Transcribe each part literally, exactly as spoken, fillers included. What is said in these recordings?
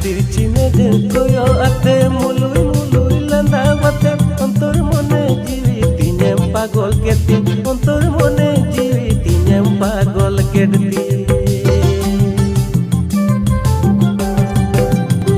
ᱛᱤᱨᱪᱤ ᱱᱚᱡᱚᱨ ᱠᱚᱭᱚᱜ ᱟᱛᱮ ᱢᱩᱞᱩᱭ ᱢᱩᱞᱩᱭ ᱞᱟᱸᱫᱟ ᱟᱛᱮ ᱚᱱᱛᱚᱨ ᱢᱚᱱᱮ ᱡᱤᱣᱤ ᱛᱤᱧᱮᱢ ᱯᱟᱜᱚᱞ ᱠᱮᱫ ᱛᱤᱧ ᱚᱱᱛᱚᱨ ᱢᱚᱱᱮ ᱡᱤᱣᱤ ᱛᱤᱧᱮᱢ ᱯᱟᱜᱚᱞ ᱠᱮᱫ ᱛᱤᱧ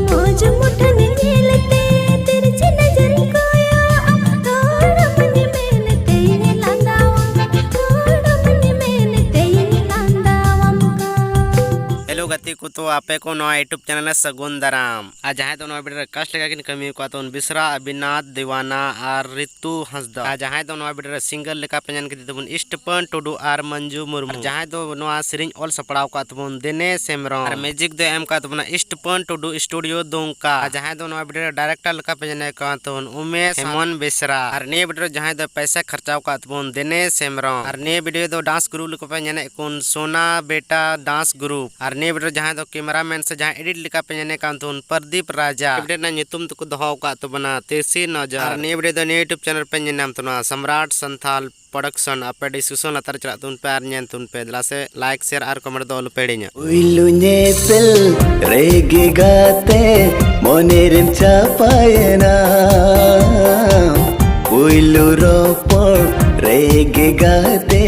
ᱢᱚᱡᱽ ᱢᱩᱴᱷᱟᱹᱱ ᱧᱮᱞ ᱛᱮ ᱛᱤᱨᱪᱤ ᱱᱚᱡᱚᱨ ᱠᱚᱭᱚᱜ ᱦᱚᱲᱢᱚ ᱢᱮᱱ ᱛᱮᱧ ᱞᱟᱸᱫᱟᱣᱟᱢ ᱦᱚᱲᱢᱚ ᱢᱮᱱ ᱛᱮᱧ ᱞᱟᱸᱫᱟᱣᱟᱢ ᱠᱟᱱ ᱦᱮᱞᱳ ᱜᱟᱛᱮ ᱠᱚ, ᱛᱚ ᱟᱯᱮ ᱠᱚ ᱱᱚᱣᱟ YouTube ᱪᱮᱱᱮᱞ ᱨᱮ ᱥᱟᱹᱜᱩᱱ ᱫᱟᱨᱟᱢ᱾ ᱟᱨ ᱡᱟᱦᱟᱸᱭ ᱫᱚ ᱱᱚᱣᱟ ᱵᱷᱤᱰᱤᱭᱳ ᱨᱮ ᱠᱟᱥᱴ ᱞᱮᱠᱟ ᱠᱤᱱ ᱠᱟᱹᱢᱤ ᱟᱠᱟᱫ ᱛᱟᱵᱚᱱ ᱵᱤᱥᱨᱟ ᱟᱵᱤᱱᱟᱛᱷ ᱫᱤᱣᱟᱱᱟ ᱟᱨ ᱨᱤᱛᱩ ᱦᱟᱸᱥᱫᱟ᱾ ᱟᱨ ᱡᱟᱦᱟᱸᱭ ᱫᱚ ᱱᱚᱣᱟ ᱵᱷᱤᱰᱤᱭᱳ ᱨᱮ ᱥᱤᱝᱜᱟᱨ ᱞᱮᱠᱟ ᱯᱮ ᱧᱮᱞ ᱠᱮᱫᱮ ᱛᱟᱵᱚᱱ ᱤᱥᱴᱯᱟᱱ ᱴᱩᱰᱩ ᱟᱨ ᱢᱚᱧᱡᱩ ᱢᱩᱨᱢᱩ᱾ ᱟᱨ ᱡᱟᱦᱟᱸᱭ ᱫᱚ ᱱᱚᱣᱟ ᱥᱮᱨᱮᱧ ᱚᱞ ᱥᱟᱯᱲᱟᱣ ᱟᱠᱟᱫ ᱛᱟᱵᱚᱱ ᱫᱤᱱᱮᱥ ᱦᱮᱢᱵᱨᱚᱢ᱾ ᱟᱨ ᱢᱤᱭᱩᱡᱤᱠ ᱫᱚ ᱮᱢ ᱟᱠᱟᱫ ᱛᱟᱵᱚᱱᱟ ᱤᱥᱴᱯᱟᱱ ᱴᱩᱰᱩ ᱥᱴᱩᱰᱤᱭᱳ ᱫᱩᱢᱠᱟ᱾ ᱟᱨ ᱡᱟᱦᱟᱸᱭ ᱫᱚ ᱱᱚᱣᱟ ᱵᱷᱤᱰᱤᱭᱳ ᱨᱮ ᱰᱟᱭᱨᱮᱠᱴᱚᱨ ᱞᱮᱠᱟ ᱯᱮ ᱧᱮᱞᱮ ᱠᱟᱱ ᱛᱟᱵᱚᱱ ᱩᱢᱮᱥ ᱦᱮᱢᱚᱱ ᱵᱮᱥᱨᱟ᱾ ᱟᱨ ᱱᱤᱭᱟᱹ ᱵᱷᱤᱰᱤᱭᱳ ᱨᱮ ᱡᱟᱦᱟᱸᱭ ᱫᱚ ᱯᱚᱭᱥᱟ ᱠᱷᱚᱨᱪᱟᱣ ᱟᱠᱟᱫ ᱛᱟᱵᱚᱱ ᱫᱤᱱᱮᱥ ᱦᱮᱢᱵᱨᱚᱢ᱾ ᱟᱨ ᱱᱤᱭᱟᱹ ᱵᱷᱤᱰᱤᱭᱳ ᱫᱚ ᱰᱟᱱᱥ ᱜᱨᱩᱯ ᱞᱮᱠᱟ ᱯᱮ ᱧᱮᱞᱮᱫ ᱠᱚᱣᱟ ᱥᱳᱱᱟ ᱵᱮᱴᱟ ᱰᱟᱱᱥ ᱜᱨᱩᱯ᱾ ᱟᱨ ᱱᱤᱭᱟᱹ ᱵᱷᱤᱰᱤᱭᱳ ᱨᱮ ᱡᱟᱦᱟᱸᱭ ᱫᱚ ᱠᱮᱢᱮᱨᱟᱢᱮᱱ ᱥᱮ ᱡᱟᱦᱟᱸᱭ ᱮᱰᱤᱴ ᱞᱮᱠᱟ ᱯᱮ ᱧᱮᱞᱮ ᱠᱟᱱ ᱛᱟᱵᱚᱱ ᱯᱨᱚᱫᱤᱯ ᱨᱟᱡᱟ᱾ ᱱᱤᱭᱟᱹ ᱵᱷᱤᱰᱤᱭᱳ ᱨᱮᱱᱟᱜ ᱧᱩᱛᱩᱢ ᱫᱚᱠᱚ ᱫᱚᱦᱚ ᱟᱠᱟᱫ ᱛᱟᱵᱚᱱᱟ ᱛᱤᱥᱤ ᱱᱚᱡᱚᱨ᱾ ᱟᱨ ᱱᱤᱭᱟᱹ ᱵᱷᱤᱰᱤᱭᱳ ᱫᱚ ᱱᱤᱭᱟᱹ YouTube ᱪᱮᱱᱮᱞ ᱯᱮ ᱧᱮᱞ ᱧᱟᱢ ᱛᱟᱵᱚᱱᱟ ᱥᱚᱢᱨᱟᱴ ᱥᱟᱱᱛᱷᱟᱞ ᱯᱨᱚᱰᱟᱠᱥᱚᱱ᱾ ᱟᱯᱮ ᱰᱤᱥᱠᱨᱤᱯᱥᱚᱱ ᱞᱟᱛᱟᱨ ᱨᱮ ᱪᱟᱞᱟᱜ ᱛᱟᱵᱚᱱ ᱯᱮ ᱟᱨ ᱧᱮᱞ ᱛᱟᱵᱚᱱ ᱯᱮ᱾ ᱫᱮᱞᱟ ᱥᱮ ᱞᱟᱭᱤᱠ, ᱥᱮᱭᱟᱨ ᱟᱨ ᱠᱚᱢᱮᱱᱴ ᱫᱚ ᱟᱞᱚ ᱯᱮ ᱦᱤᱲᱤᱧᱟ᱾ ᱯᱩᱭᱞᱩ ᱧᱮᱯᱮᱞ ᱨᱮᱜᱮ ᱜᱟᱛᱮ ᱢᱚᱱᱮ ᱨᱮᱢ ᱪᱟᱯᱟᱭᱮᱱᱟ᱾ ᱯᱩᱭᱞᱩ ᱨᱚᱯᱚᱲ ᱨᱮᱜᱮ ᱜᱟᱛᱮ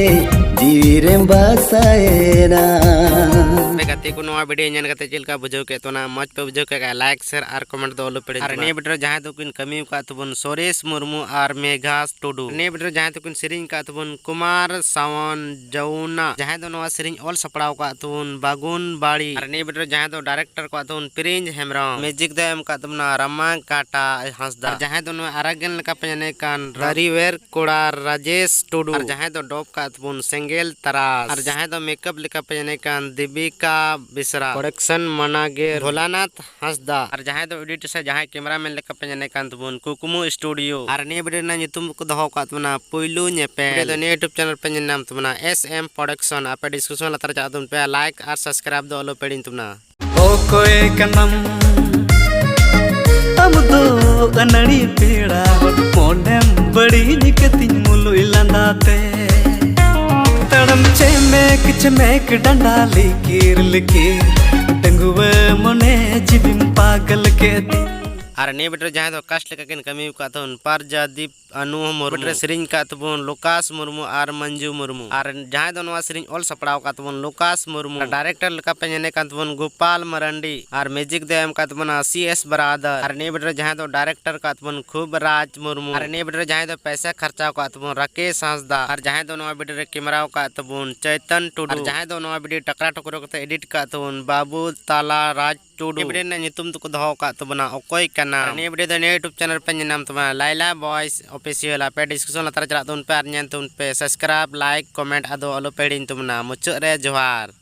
ᱡᱤᱣᱤ ᱨᱮᱢ ᱵᱟᱥᱟᱭᱮᱱᱟ᱾ ᱟᱯᱮ ᱜᱟᱛᱮ ᱠᱚ ᱱᱚᱣᱟ ᱵᱷᱤᱰᱤᱭᱳ ᱧᱮᱞ ᱠᱟᱛᱮ ᱪᱮᱫ ᱞᱮᱠᱟ ᱵᱩᱡᱷᱟᱹᱣ ᱠᱮᱫ ᱛᱟᱵᱚᱱᱟ? ᱢᱚᱡᱽ ᱯᱮ ᱵᱩᱡᱷᱟᱹᱣ ᱠᱮᱫ ᱠᱷᱟᱱ ᱞᱟᱭᱤᱠ, ᱥᱮᱭᱟᱨ ᱟᱨ ᱠᱚᱢᱮᱱᱴ ᱫᱚ ᱟᱞᱚ ᱯᱮ ᱦᱤᱲᱤᱧ ᱟᱨ ᱛᱟᱵᱚᱱᱟ᱾ ᱱᱤᱭᱟᱹ ᱵᱷᱤᱰᱤᱭᱳ ᱨᱮ ᱡᱟᱦᱟᱸᱭ ᱫᱚᱠᱤᱱ ᱠᱟᱹᱢᱤ ᱟᱠᱟᱫ ᱛᱟᱵᱚᱱ ᱥᱚᱨᱮᱥ ᱢᱩᱨᱢᱩ ᱟᱨ ᱢᱮᱜᱷᱟ ᱴᱩᱰᱩ᱾ ᱱᱤᱭᱟᱹ ᱵᱷᱤᱰᱤᱭᱳ ᱨᱮ ᱡᱟᱦᱟᱸᱭ ᱫᱚᱠᱤᱱ ᱥᱮᱨᱮᱧ ᱟᱠᱟᱫ ᱛᱟᱵᱚᱱ ᱠᱩᱢᱟᱨ ᱥᱟᱣᱚᱱ ᱡᱟᱣᱱᱟ᱾ ᱡᱟᱦᱟᱸᱭ ᱫᱚ ᱱᱚᱣᱟ ᱥᱮᱨᱮᱧ ᱚᱞ ᱥᱟᱯᱲᱟᱣ ᱟᱠᱟᱫ ᱛᱟᱵᱚᱱ ᱵᱟᱜᱩᱱ ᱵᱟᱲᱤ᱾ ᱟᱨ ᱱᱤᱭᱟᱹ ᱵᱷᱤᱰᱤᱭᱳ ᱨᱮ ᱡᱟᱦᱟᱸᱭ ᱫᱚ ᱰᱟᱭᱨᱮᱠᱴᱚᱨ ᱟᱠᱟᱫ ᱛᱟᱵᱚᱱ ᱯᱨᱤᱱᱥ ᱦᱮᱢᱵᱨᱚᱢ᱾ ᱢᱤᱭᱩᱡᱤᱠ ᱫᱚ ᱮᱢ ᱟᱠᱟᱫ ᱛᱟᱵᱚᱱᱟ ᱨᱟᱢᱟ ᱠᱟᱴᱟ ᱦᱟᱸᱥᱫᱟ᱾ ᱟᱨ ᱡᱟᱦᱟᱸᱭ ᱫᱚ ᱱᱚᱣᱟ ᱟᱨᱟᱜᱮᱱ ᱞᱮᱠᱟ ᱯᱮ ᱧᱮᱞᱮ ᱠᱟᱱ ᱨᱟᱨᱤᱣᱮᱨ ᱠᱚᱲᱟ ᱨᱟᱡᱮᱥ ᱴᱩᱰᱩ᱾ ᱟᱨ ᱡᱟᱦᱟᱸᱭ ᱫᱚ ᱰᱚᱵ ᱟᱠᱟᱫ ᱛᱟᱵᱚᱱ ᱥᱮᱸᱜᱮᱞ ᱛᱟᱨᱟᱥ᱾ ᱟᱨ ᱡᱟᱦᱟᱸᱭ ᱫᱚ ᱢᱮᱠᱟᱯ ᱞᱮᱠᱟ ᱯᱮ ᱧᱮᱞᱮ ᱠᱟᱱ ᱫᱤᱵᱤᱠᱟ ᱵᱮᱥᱨᱟ᱾ ᱯᱨᱚᱰᱟᱠᱥᱚᱱ ᱢᱟᱱᱟᱜᱮᱨ ᱵᱷᱳᱞᱟᱱᱟᱛᱷ ᱦᱟᱸᱥᱫᱟ᱾ ᱟᱨ ᱡᱟᱦᱟᱸᱭ ᱫᱚ ᱮᱰᱤᱴ ᱥᱮ ᱡᱟᱦᱟᱸᱭ ᱠᱮᱢᱮᱨᱟᱢᱮᱱ ᱞᱮᱠᱟ ᱯᱮ ᱧᱮᱞᱮ ᱠᱟᱱ ᱛᱟᱵᱚᱱ ᱠᱩᱠᱢᱩ ᱥᱴᱩᱰᱤᱭᱳ᱾ ᱟᱨ ᱱᱤᱭᱟᱹ ᱵᱷᱤᱰᱤᱭᱳ ᱨᱮᱱᱟᱜ ᱧᱩᱛᱩᱢ ᱠᱚ ᱫᱚᱦᱚ ᱟᱠᱟᱫ ᱛᱟᱵᱚᱱᱟ ᱯᱩᱭᱞᱩ ᱧᱮᱯᱮᱞ᱾ ᱱᱤᱭᱟᱹ ᱫᱚ ᱱᱤᱭᱟᱹ YouTube ᱪᱮᱱᱮᱞ ᱯᱮ ᱧᱮᱞ ᱧᱟᱢ ᱛᱟᱵᱚᱱᱟ ᱮᱥ ᱮᱢ ᱯᱨᱚᱰᱟᱠᱥᱚᱱ᱾ ᱟᱯᱮ ᱰᱤᱥᱠᱨᱤᱯᱥᱚᱱ ᱞᱟᱛᱟᱨ ᱨᱮ ᱪᱟᱞᱟᱜ ᱛᱟᱵᱚᱱ ᱯᱮ, ᱞᱟᱭᱤᱠ ᱟᱨ ᱥᱟᱵᱥᱠᱨᱟᱭᱤᱵ ᱫᱚ ᱟᱞᱚ ᱯᱮ ᱦᱤᱲᱤᱧ ᱛᱟᱵᱚᱱᱟ᱾ ᱚᱠᱚᱭ ᱠᱟᱱᱟᱢ ᱟᱢ ᱫᱚ ᱟᱹᱱᱟᱹᱲᱤ ᱯᱮᱲᱟ ᱦᱚᱲ, ᱢᱚᱱᱮᱢ ᱵᱟᱹᱲᱤᱡ ᱠᱟᱹᱛᱤᱧ ᱢᱩᱞᱩᱡ ᱞᱟᱸᱫᱟ ᱛᱮ᱾ ᱛᱟᱲᱟᱢ ᱪᱮᱢᱮᱠ ᱪᱮᱢᱮᱠ ᱰᱟᱸᱰᱟ ᱞᱤᱠᱤᱨ ᱞᱤᱠᱤᱨ, ᱰᱟᱺᱜᱩᱣᱟᱹ ᱢᱚᱱᱮ ᱡᱤᱣᱤᱢ ᱟᱨ ᱱᱤᱭᱟᱹ video ᱨᱮ ᱡᱟᱦᱟᱸᱭ ᱫᱚ cast ᱞᱮᱠᱟ ᱠᱤᱱ ᱠᱟᱹᱢᱤ ᱟᱠᱟᱫ ᱛᱟᱵᱚᱱ ᱯᱟᱨᱡᱟᱫᱤᱯ ᱟᱱᱩ ᱢᱩᱨᱢᱩ, video ᱨᱮ ᱥᱮᱨᱮᱧ ᱟᱠᱟᱫ ᱛᱟᱵᱚᱱ ᱞᱩᱠᱟᱥ ᱢᱩᱨᱢᱩ ᱟᱨ ᱢᱚᱧᱡᱩ ᱢᱩᱨᱢᱩ, ᱟᱨ ᱡᱟᱦᱟᱸᱭ ᱫᱚ ᱱᱚᱣᱟ ᱥᱮᱨᱮᱧ ᱚᱞ ᱥᱟᱯᱲᱟᱣ ᱟᱠᱟᱫ ᱛᱟᱵᱚᱱ ᱞᱩᱠᱟᱥ ᱢᱩᱨᱢᱩ, ᱟᱨ director ᱞᱮᱠᱟ ᱯᱮ ᱧᱮᱞᱮ ᱠᱟᱱ ᱛᱟᱵᱚᱱ ᱜᱳᱯᱟᱞ ᱢᱟᱨᱟᱱᱰᱤ, ᱟᱨ music ᱫᱚ ᱮᱢ ᱟᱠᱟᱫ ᱛᱟᱵᱚᱱᱟ ᱥᱤ ᱮᱥ ᱵᱨᱟᱫᱟᱨ, ᱟᱨ ᱱᱤᱭᱟᱹ video ᱨᱮ ᱡᱟᱦᱟᱸᱭ ᱫᱚ director ᱟᱠᱟᱫ ᱛᱟᱵᱚᱱ ᱠᱷᱩᱵ ᱨᱟᱡᱽ ᱢᱩᱨᱢᱩ, ᱟᱨ ᱱᱤᱭᱟᱹ video ᱨᱮ ᱡᱟᱦᱟᱸᱭ ᱫᱚ ᱯᱚᱭᱥᱟ ᱠᱷᱚᱨᱪᱟ ᱟᱠᱟᱫ ᱛᱟᱵᱚᱱ ᱨᱟᱠᱮᱥ ᱦᱟᱸᱥᱫᱟ, ᱟᱨ ᱡᱟᱦᱟᱸᱭ ᱫᱚ ᱱᱚᱣᱟ video ᱨᱮ camera ᱟᱠᱟᱫ ᱛᱟᱵᱚᱱ ᱪᱚᱭᱛᱚᱱ ᱴᱩᱰᱩ, ᱟᱨ ᱡᱟᱦᱟᱸᱭ ᱫᱚ ᱱᱚᱣᱟ video ᱴᱟᱠᱨᱟ ᱴᱩᱠᱨᱟ ᱠᱟᱛᱮ edit ᱟᱠᱟᱫ ᱛᱟᱵᱚᱱ ᱵᱟᱵᱩ ᱛᱟᱞᱟ ᱨᱟᱡᱽ ᱴᱩᱰᱩ᱾ ᱱᱤᱭᱟᱹ video ᱨᱮᱱᱟᱜ ᱧᱩᱛᱩᱢ ᱫᱚᱠᱚ ᱫᱚᱦᱚ ᱟᱠᱟᱫ ᱛᱟᱵᱚᱱᱟ ᱚᱠᱚᱭ ᱠᱟᱱᱟ᱾ ᱟᱨ ᱱᱤᱭᱟᱹ video ᱫᱚ ᱱᱤᱭᱟᱹ YouTube channel ᱯᱮ ᱧᱮᱞ ᱧᱟᱢ ᱛᱟᱵᱚᱱᱟ, ᱞᱟᱭᱞᱟ Boys Official᱾ ᱟᱯᱮ description ᱞᱟᱛᱟᱨ ᱨᱮ ᱪᱟᱞᱟᱜ ᱛᱟᱵᱚᱱ ᱯᱮ ᱟᱨ ᱧᱮᱞ ᱛᱟᱵᱚᱱ ᱯᱮ, subscribe, like, comment ᱟᱫᱚ ᱟᱞᱚ ᱯᱮ ᱦᱤᱲᱤᱧ ᱛᱟᱵᱚᱱᱟ᱾ ᱢᱩᱪᱟᱹᱫ ᱨᱮ ᱡᱚᱦᱟᱨ᱾